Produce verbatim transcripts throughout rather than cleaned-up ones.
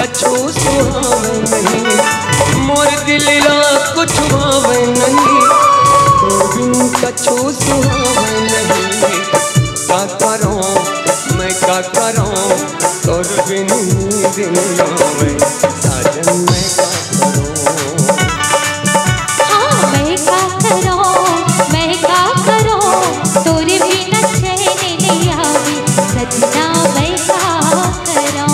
कछु सुहावे नहीं, मोर दिल ला कुछ भावे नहीं, तोर बिन कछु सुहावे नहीं। का करों, मैं का करों, तोर बिन नींद नइ आवे, साजन मैं का करों। हाँ, मैं का करों, मैं का करों, तोर बिन चैन नइ आवे, सजना मैं का करों।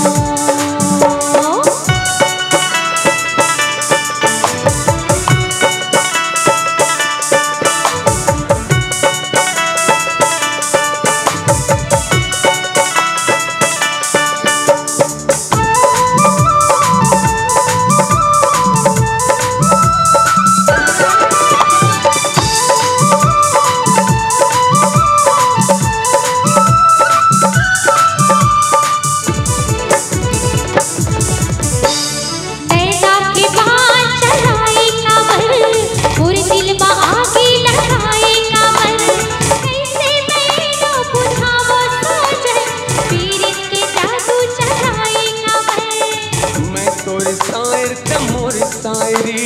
नैना के बान चढ़ाए काबर, मोर दिल मा आगी लगाए काबर, कैसे मैं ना बुझावो साजन, पीरित के जादू चढ़ाए काबर। मैं तोर शायर ते मोर शायरी,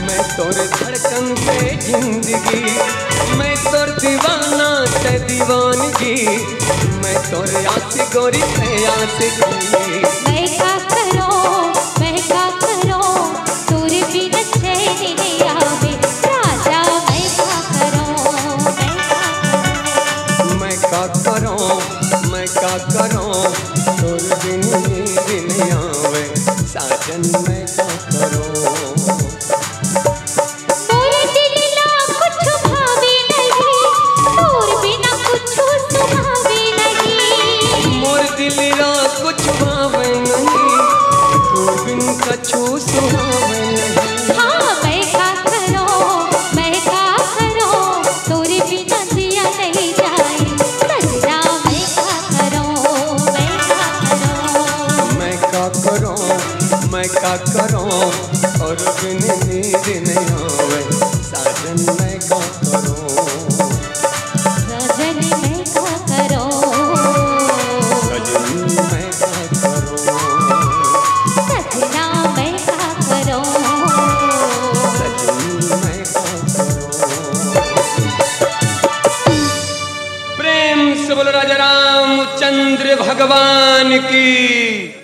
मैं तोर धड़कन ते जिंदगी, मैं तोर दीवाना ते दीवानगी, मैं तोर आशिक गोरी ते आशिकी। मैं का करों, मैं का करों, तोर बिन चैन नइ आवे, राजा मैं का करों, मैं का करों। मैं का करों, मैं का करों, तोर बिन नींद नइ आवे, साजन मैं का करों। मोर दिल ला कुछ भावे नहीं, तोर बिना कुछ सुहावे नहीं। मोर दिल ला कुछ भावे नहीं, तोर बिन कछु सुहावे नहीं। हाँ, मैं का करों, मैं का करों, तोर बिना जिया नइ जाए, सजना मैं का करों, मैं का करों। मैं का करों, मैं का करों, तोर बिन नींद नइ आवे, साजन मैं का करों। साजन मैं का करों। सजनी मैं का करों। सजना मैं का करों। सजनी मैं का करों। प्रेम से बोलो राजा रामचंद्र भगवान की।